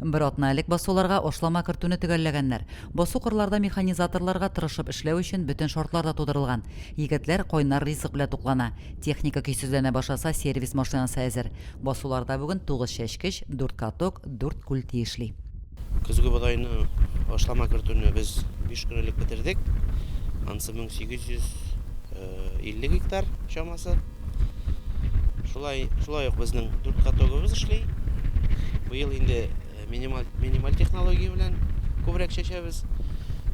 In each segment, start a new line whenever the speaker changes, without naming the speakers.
Бер атна элек басуларга ашлама кертүне төгәлләгәннәр. Басу-кырларда механизаторларга тырышып эшләү өчен бөтен шартлар да тудырылган. Егетләр кайнар ризык белән туклана. Техника көйсезләнә башласа, сервис машинасы әзер. Басуларда бүген тугыз чәчкеч, дүрт каток, дүрт күлти эшли.
Көзге бодайны ашлама кертүне без биш көн элек бетердек. Анысы 1850 гектар чамасы. Шулай, шулай ук безнең дүрт катогыбыз эшли. Быел инде э, минималь, минималь технология белән күбрәк чәчәбез.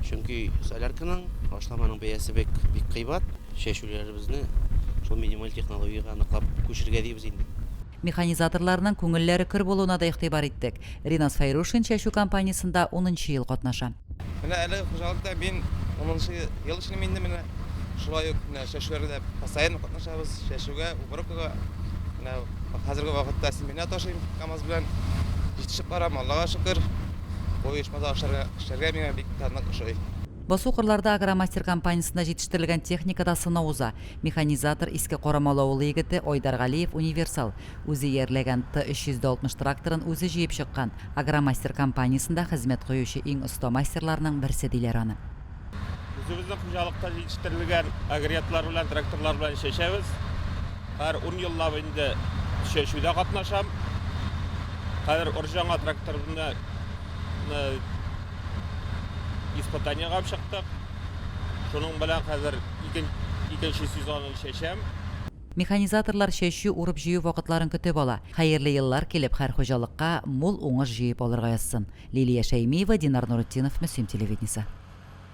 Чөнки солярканың, ашламаның бәясе бик, бик кыйбат. Чәчүләребезне шул минималь технологиягә ныклап күчергә дибез инде.
Механизаторларның күңелләре көр булуына да игътибар иттек. Ринас Фәйрушин чәчү кампаниясендә унынчы ел катнаша.
Менә әлеге хуҗалыкта мин унынчы ел эшлим инде менә. Шулай ук менә чәчүләрдә постоянно катнашабыз. Чәчүгә, уборкага. Менә хәзерге вакытта семена ташыйм КАМАЗ белән. Җитешеп барам, Аллага шөкер. Бу оешмада эшләргә, эшләргә миңа бик тә нык ошый.
Басу-кырларда Агромастер компаниясендә җитештерелгән техника да сынау уза. Механизатор, Иске Карамалы авылы егете Айдар Галиев универсал. Үзе иярләгән Т-360 тракторын үзе җыеп чыккан, Агромастер компаниясендә хезмәт куючы иң оста мастерларның берсе диләр аны.
Үзебезнең хуҗалыкта җитештерелгән агрегатлар белән, тракторлар белән чәчәбез. Хәзер ун еллап инде чәчүдә катнашам. Хәзер Орҗаңа тракторны испытаниегә алып чыктык. Шуның белән хәзер икенче сезонын чәчәм.
Механизаторлар чәчү, урып-җыю вакытларын көтеп ала. Хәерле еллар килеп, һәр хуҗалыкка мул уңыш җыеп алырга язсын. Лилия Шәймиева, Динар Нуретдинов, Мөслим телевидениесе.